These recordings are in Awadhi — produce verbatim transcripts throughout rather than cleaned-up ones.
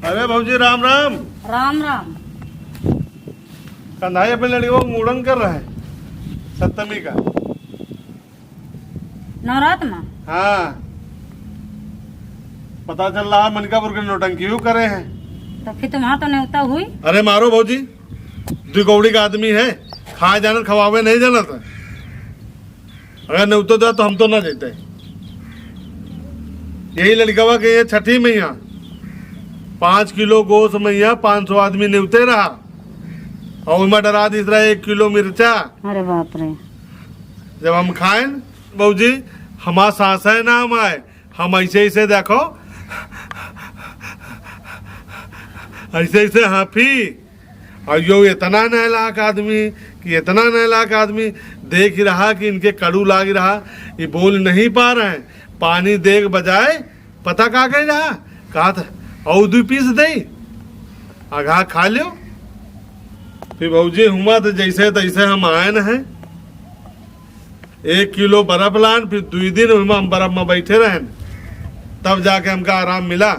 अरे भौजी, राम राम। राम राम। कंधाई अपने लड़िकवा को मुड़न कर रहे हैं, सप्तमी का। नवरात में? हाँ। पता चल रहा है, मनकापुर के नौटंकी भी करे हैं। तो फिर तुम्हारा तो नेवता हुई। अरे मारो भौजी, दुई कौड़ी का आदमी है, खाए जानत खवावे नहीं जानत। अगर नेवतो जात तो हम तो ना जइते। यही लड़िकवा के ये छठी मइहाँ, पाँच किलो गोस मइहाँ पाँच सौ आदमी नेवते रहा, और ओमा डरा दिस रहा एक किलो मिर्चा। अरे बाप रे। जब हम खाएन, भौजी, हमार सांसें ना आए, हम ऐसे ऐसे देखो, ऐसे ऐसे हाँफी। और यो इतना नालायक आदमी, कि इतना नालायक आदमी, देखि रहा कि इनके कड़ू लागि रहा, ये बोल नहीं पा रहे हैं। पानी देक बजाय पता का कहि रहा, कहा था, "और दुई पीस दे, अघा खा ल्यो।" फिर भौजी हुआँ तो जैसे तैसे हम आएन हैं, एक किलो बर्फ लान, फिर दुई दिन हुआँ हम बर्फ में बैठे रहेन, तब जाके हमका आराम मिला।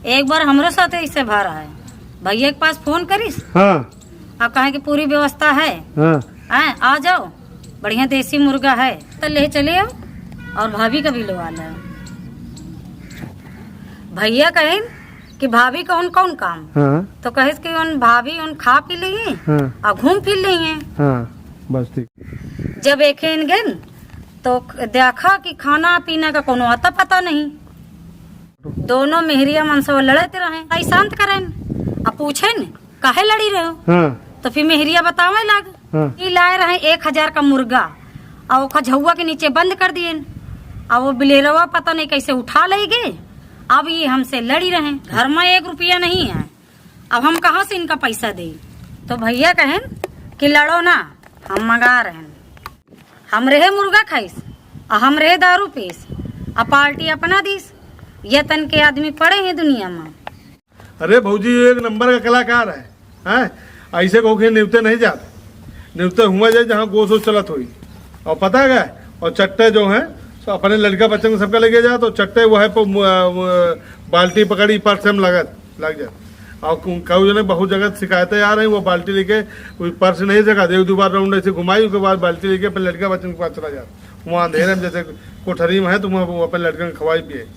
एक बार हमरो साथ ऐसे भा रहा है, भैया के पास फोन करिस। हाँ। और कहे कि पूरी व्यवस्था है। हाँ। हैं, आ जाओ, बढ़िया देसी मुर्गा है, तो ले चले आओ और भाभी का भी लवा ले। भैया कहेन कि भाभी कौन कौन काम? हाँ। तो कहिस कि उन भाभी उन खा पी लेइहैं हाँ। और घूम फिर लेइहैं। हाँ, बस ठीक। जब एके इन गेन तो देखा कि खाना पीना का कोनो अता पता नहीं। दोनों मेहरिया मन से वो लड़त रहें। आई शांत करेन, अब पूछेन, "काहे लड़ी रहे हो?" हाँ। तो फिर मेहरिया बतावे लाग, हाँ। "ई लाए रहे एक हजार का मुर्गा, और ओका झउआ के नीचे बंद कर दिएन, और वो बिलेरवा पता नहीं कैसे उठा लइ गे, अब ये हमसे लड़ी रहे। घर में एक रुपया नहीं है, अब हम कहाँ से इनका पैसा दे?" तो भैया कहेन कि लड़ो ना, हम मंगा रहेन। हमरे मुर्गा खाइस, आ हमरे दारू पीस, आ पार्टी अपना दीस। ये तन के आदमी पड़े हैं दुनिया में। अरे भौजी, ये एक नंबर का कलाकार है, हैं? ऐसे को के नेवते नहीं जात, नेवते हुआँ जाए जहाँ गोस वोस चलत होई। और पता है क्या? और चट्टे जो हैं, सो अपने लड़का बच्चन को सबका लेके जात, तो चट्टे वो है प-, वो, वो बाल्टी पकड़ी, पर्स में लगत। लग जात। और कु-, कई जने बहुत जगह शिकायतें आ रही, वो बाल्टी लेके, वो पर्स नहीं जगह दे, दो बार राउंड ऐसे घुमाई, उसके बाद बाल्टी लेके अपने लड़का बच्चन के पास चला जात। वहाँ अंधेरे में जैसे कोठरी में है, तो वहाँ वो अपने लड़कन के खवाई पिए।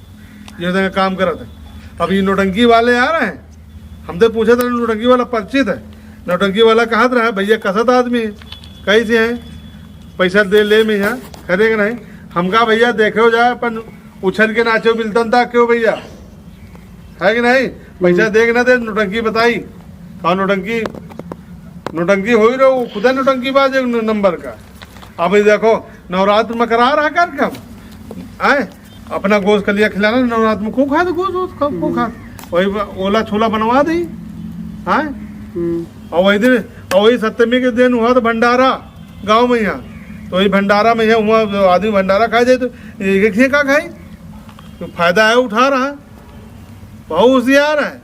ये तरह का काम करत है। अब ये नौटंकी वाले आ रहे हैं, हमसे पूछे थे, नौटंकी वाला परिचित है, नौटंकी वाला कहत रहा, "भैया कसत आदमी है, कैसे हैं, पैसा दे ले में यहाँ, खरीदे के नहीं।" हमका भैया देखे हो जाए, अपन उछल के नाचे बिलतन ता क्यों भैया, है कि नहीं? पैसा हम्म। दे के ना दे, नौटंकी बताई। और नौटंकी, नौटंकी हो ही रहो, खुदा नौटंकी बाज एक न-, नंबर का। अब ये देखो, नवरात्र में करा रहा कार्यक्रम, आए, अपना गोस कलिया खिलाना, नवरात्र में खूब खाए तो गोस, गोस खूब, खूब खाए। हम्म। वही ब-, ओला छोला बनवा दी, आए। हम्म। और वही दिन, और वही सप्तमी के दिन हुआ तो भंडारा गाँव में यहाँ, तो वही भंडारा में यहाँ हुआ, आदमी भंडारा खाए जाए तो एक, एक का खाई? तो फायदा है, उठा रहा है, बहुत होशियार है।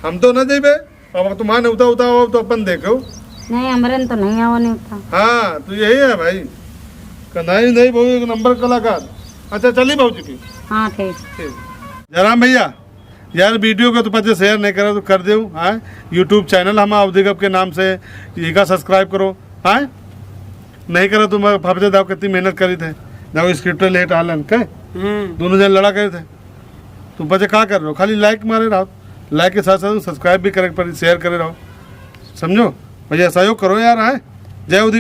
हम तो न देबे, अब तुम्हारा नेवता उता हो तो अपन देखो। नहीं, हमरे न तो नहीं आवा नेवता। हाँ, तो यही है भाई, कंधाई नहीं भाई, एक नंबर कलाकार। अच्छा, चली भौजी की। हाँ, ठीक। ठीक। जयराम भैया, यार, video को तो पचे share नहीं करा तो कर देउ, हाँ? YouTube channel हम अवधी गप के नाम से, एका subscribe करो, हाँ? नहीं करा तो मैं फपजे दाव कितनी मेहनत करी थे, दाव script late आलन के, हम्म। दोनों जन लड़ा करे थे, तुम पचे का कर रहे हो? खाली like मारे रहो, like के साथ साथ subscribe भी करे पड़ी, share करे रहो, समझो भैया, सहयोग करो यार, हाँ? जय अवधी।